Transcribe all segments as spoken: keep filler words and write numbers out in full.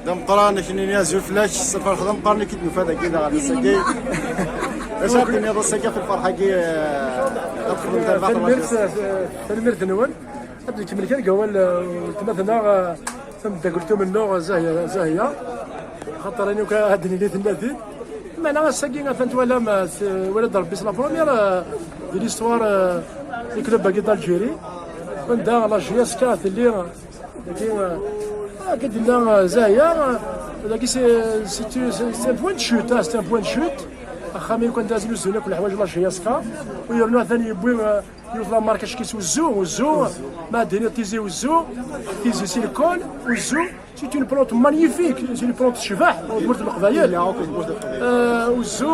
D ameqqran, ad k-nini azul fell-ak, s lferḥ d ameqqran i k-id-nufa dagi daɣ ass-agi. Acu ad d-tiniḍ ass-agi ɣef lferḥ-agi, eh, ad txedmem tarbaɛt n Tanemmirt, Lagos? Eh, tanemmirt-nwen. Ad nkemmel kan deg wawal, eh, weltma-tneɣ, eh, tameddakelt-nneɣ Zahya, Zahya. Xaṭer ayen akk ad d-nini tenna-t-id. Meɛna ass-agi atan twalam, eh, s-, wala-d Rebbi s la première, eh, di l'histoire, eh, du club-agi d'Algérie. Anda la J S K telli, dagi, eh, akka d-yenna, eh, Zahya, eh, dagi c'est, c'est, c'est, c'est un point de chute, ah, c'est un point de chute. Axxam-agi kan d azlu zun akk leḥwayeǧ la J S K. U yernu atan yewwi, eh, yiwet la marque acki-s uzzu, uzzu. Ma d-tiniḍ tizi uzzu, tizi si lkol, uzzu. C'est une plante magnifique, c'est une plante tecbeḥ, tmurt n Leqbayel. Euh, uzzu,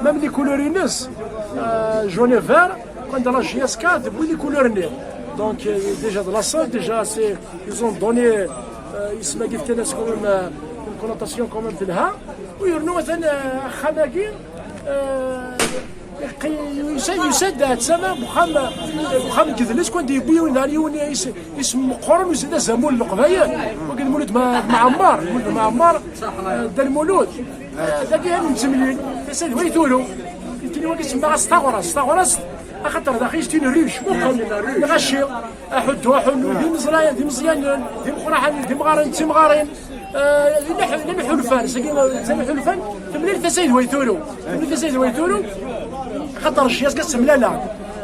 même les couleurs-ines, euh, jaune et vert, quand dans la J S K, depuis les couleurs-nni. Donc, euh, déjà de la salle, déjà, c'est, ils ont donné, euh, isem-agi fkan-as quand même, euh, une connotation quand même telha. U yernu atan, euh, axxam-agi, euh, Yusa-d, yusa-d, tama, uxxam, uxxam n yedles, kan d-yewwi yiwen, daɣen yiwen is-, isem meqqren, usi d azamul n Leqbayel. Wagi d Mulud Ma-, Mɛemmar, Mulud Mɛemmar, eh, Dda Lmulud. Eh, dagi ad nettemlil, tasa d way turu. Nekkini wagi semmaɣ-as taɣrast, taɣrast, axaṭer daxel c'est une ruche, muqel, lɣaci. Aḥuddu, aḥunnu, d imeẓra-, d imeẓyanen, d imeqraḥen, d imɣaren, d timɣarin, eh, llan iḥ-, llan iḥulfan, sagi, llan iḥulfan, temlil tasa d way turu, temlil tasa d way turu, xaṭer J S K semlaleɣ,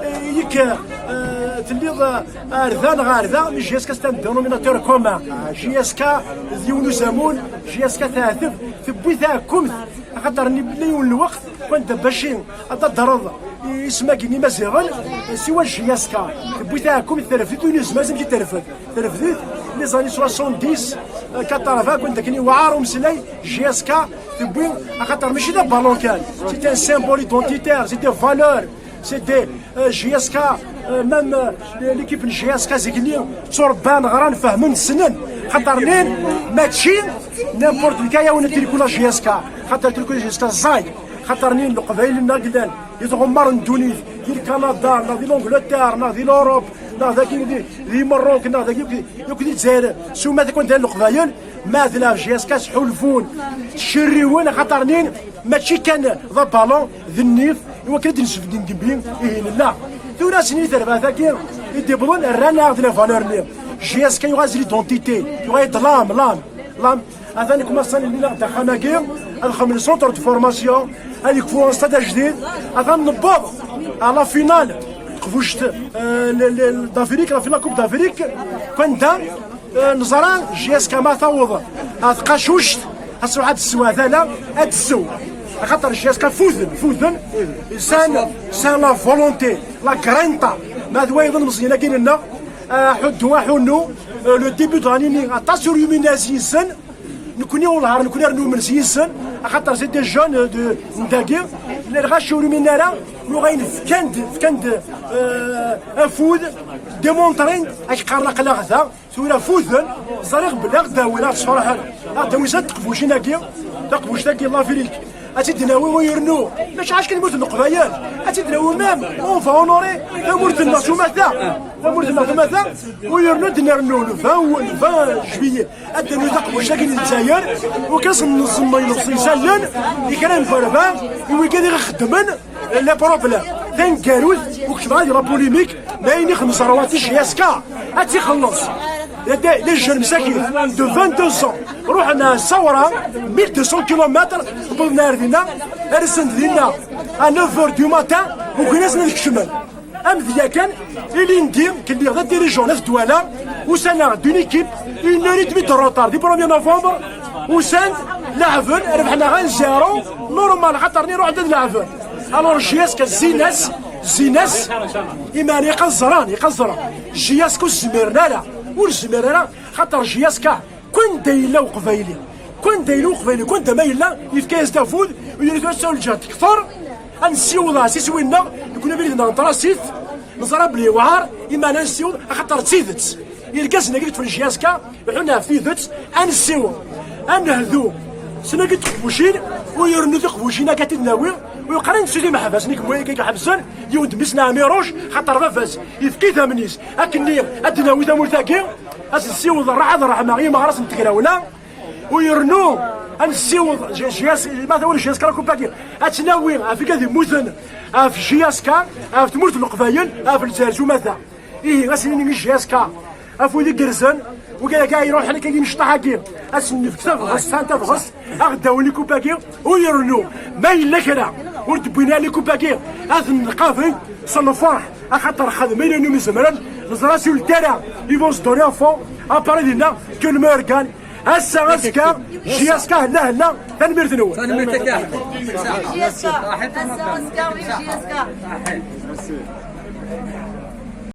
eh, yek, eh, telliḍ, eh, ar da neɣ ar da, mais J S K c'est un dénominateur commun. J S K d yiwen uzamul, J S K teɛteb, tewwi taɛkumt, axaṭer nni-, yella yiwen lweqt, wanda baci ad d-tadreḍ isem-agi n Imaziɣen, siwa J S K. Tewwi taɛkumt terfed, ur nezmir amek i terfed. Terfed les années soixante-dix, quatre-vingts, wanda akken yewɛer umeslay, J S K tewwi, axaṭer mačči d abalun kan. C'est un symbole identitaire, c'est des valeurs, c'est des, euh, J S K, euh, même, euh, l'équipe n J S K zik-nni, tturebban, ɣran, fehmen, ssnen. Xaṭer nin, mačči n'importe quel yiwen n tricot la J S K. Xaṭer tricot J S K ẓẓay. Xaṭer nin Leqbayel-nneɣ i yellan di tɣemmar n ddunit, di Lkanada, neɣ di l'Angleterre, neɣ di l'Europe, neɣ dagi di, di Merruk, neɣ dagi akk di, akk di Lezzayer, s umata kan d Leqbayel, ma d la J S K sḥulfun, ttcerriwen, axaṭer nin mačči kan d abalun, d nnif, i wakken ad d-nesbedd ngembi, ihi nella. Tura ass-nni terbaɛt-agi i d-iwwḍen, rran-aɣ-d la valeur-nni. J S K yuɣal d l'identité, yuɣal d l'âme, l'âme, l'âme. Atan nekk maṣṣan lli-aɣ-d axxam-agi, ad nxemmel centre de formation, ad yekfu un stade ajdid, atan newweḍ à la finale, qbuct, euh, le, le, d'Afrique, la finale Coupe d'Afrique, kan da, euh, neẓra J S K ma taweḍ ar tqacuct, ad truḥ ad tessew, atala ad tessew. Axaṭer J S K fuden, fuden, sans, sans la volonté, la grinta, ma d wayeḍ n Meẓyan-agi-nneɣ, aḥuddu, aḥunnu, euh, le début de l'année-nni, aṭas ur yumin ara yis-sen, Nekni ulhar, nekni ar numen s yis-sen, axaṭer c'est des jeunes de, n dagi, lɣaci ur umin ara, nuɣayen fkan-d, fkan-d, euh, afud, démontrin, ak qqaren aql-aɣ da, tura fuden, ẓriɣ belli ad d-awin, ad sferḥen, ad d-awin sa teqbucin-agi, taqbuct-agi n l'Afrique, ad tt-id-nawi u yernu, mačči acu kan lmut n Leqbayel, ad tt-id-nawi même, on va honorer tamurt-nneɣ s umata, tamurt-nneɣ s umata, u yernu ad d-nernu le vingt, le vingt juillet. Ad d-nernu taqbuct-agi n Lezzayer, u kan s-, nẓemmel s isallen i kra n werba, i wigad i ɣ-xeddmen les problèmes. Taneggarut, u kecmeɣ di la polémique, ma ayen i xemsa rwati J S K, ad tt-ixelleṣ. Les jeunes msakit de vingt-deux ans, ruḥen ar Sawra, mille deux cents kilomètres, wwḍen ar dinna, rsen-d dinna à neuf heures du matin, ugin-asen ad kecmen. Am d yakan, ilindi, lliɣ d dirigeant n At Dwala, usan-aɣ-d une équipe, une heure et demie de retard du premier novembre, usan-d, leɛben, rebḥen-aɣ un zéro, normal, xaṭer-nni ruḥen-d ad leɛben. Alors, J S K zzin-as, zzin-as, iman iqan ẓran, iqan ẓran. J S K ur zmiren ara, ur zmiren ara, xaṭer J S K, Kanda yella Uqbayli, kanda yella Uqbayli, kanda ma yella, yefka-yas-d afud, u yuli tura ssawel lǧehd tekter, ad nessiweḍ-as iswi-nneɣ, nekni abrid-nneɣ n trasit, neẓra belli yewɛer, iman ad nessiweḍ, axaṭer d tidet. Irgazen-agi yeṭṭfen J S K, iḥun ɣef tidet, ad nessiweḍ, ad nehdu, s nagi n teqbucin, u yernu tiqbucin akka ad t-id-nawi, u yeqqar ad nessu timeḥbas, nekk n wayagi iḥebsen, yiwen d mmi-s n Ɛmiruc, xaṭer baba-s, yefka idammen-is, akkenni ad d-nawi tamurt-agi, ad s-nessiweḍ rraḥa d ṛṛeḥma i yimeɣras n tegrawla, U yernu ad nessiweḍ J S K, ma tawal J S K la coupe-agi, ad tt-nawi ɣef igad yemmuten, ɣef J S K, ɣef tmurt n Leqbayel, ɣef Lezzayer s umata. Ihi, ad s-nini i J S K, afud igerrzen, wigad-agi iruḥen akka imecṭaḥ-agi, ad sen-nefk tabɣest, sɛan tabɣest, ad ɣ-d-awin i coupe-agi, u yernu, ma yella kra ur d-wwin ara i coupe-agi, ad ten-nqabel s lferḥ, axaṭer xedmen ayen umi zemren, neẓra si ultara, ils vont se donner à fond, après dinna, que le meilleur gagne. Ass-a, azekka, J S K, hella, hella, tanemmirt-nwen. Tanemmirt-ak. J S K, ass-a, azekka, oui, J S K.